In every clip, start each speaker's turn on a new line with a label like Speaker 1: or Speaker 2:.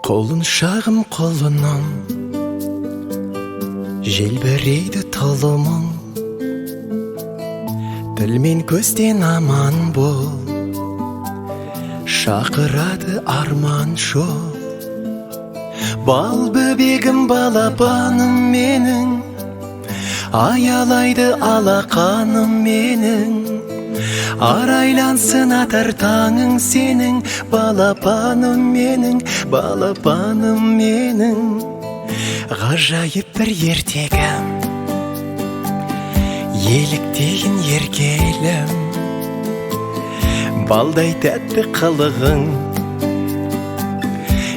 Speaker 1: Құлыншағым, құлыным, желбірейді тұлымың. Тіл мен көзден аман бол, шақырады арман жол. Бал бөбегім, балапаным менің, аялайды алақаным менің. Арайлансын атар таңың сенің, балапаным менің, балапаным менің. Ғажайып бір ертегім, еліктейін еркелім. Балдай тәтті қылығың,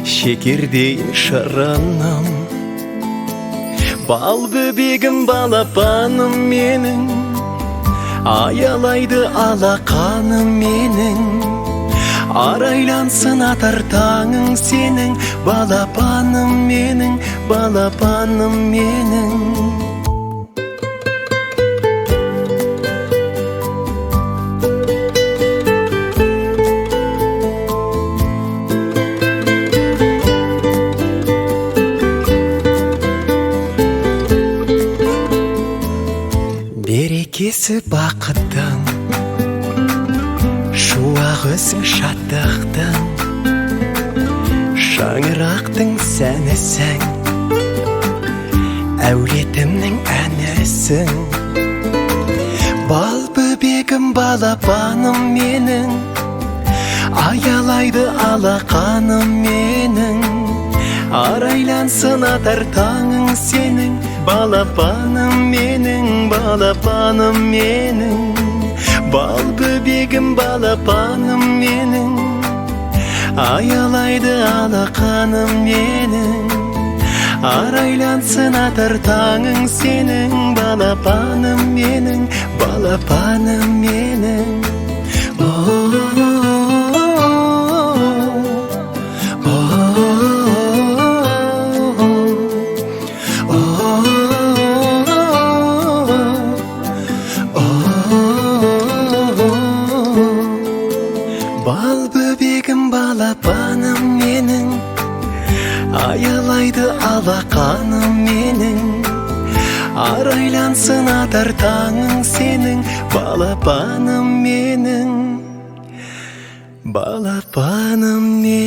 Speaker 1: шекердей шырыным. Бал бөбегім, балапаным менің, аялайды алақаным менің. Арайлансын атар таңың сенің, балапаным менің, балапаным менің. Берекесі бақыттың, шуақ өзің шаттықтың, шаңырақтың сәнісің, әулетімнің әнісің. Бал бөбегім, балапаным менің, аялайды алақаным менің. Арайлансын атар таңың сенің, балапаным менің, балапаным менің. Бал бөбегім, балапаным менің, аялайды алақаным менің. Арайлансын атар таңың сенің, балапаным менің, балапаным менің. Бал бөбегім, балапаным менің, аялайды алақаным менің. Арайлансын атар таңың сенің, балапаным менің, балапаным менің.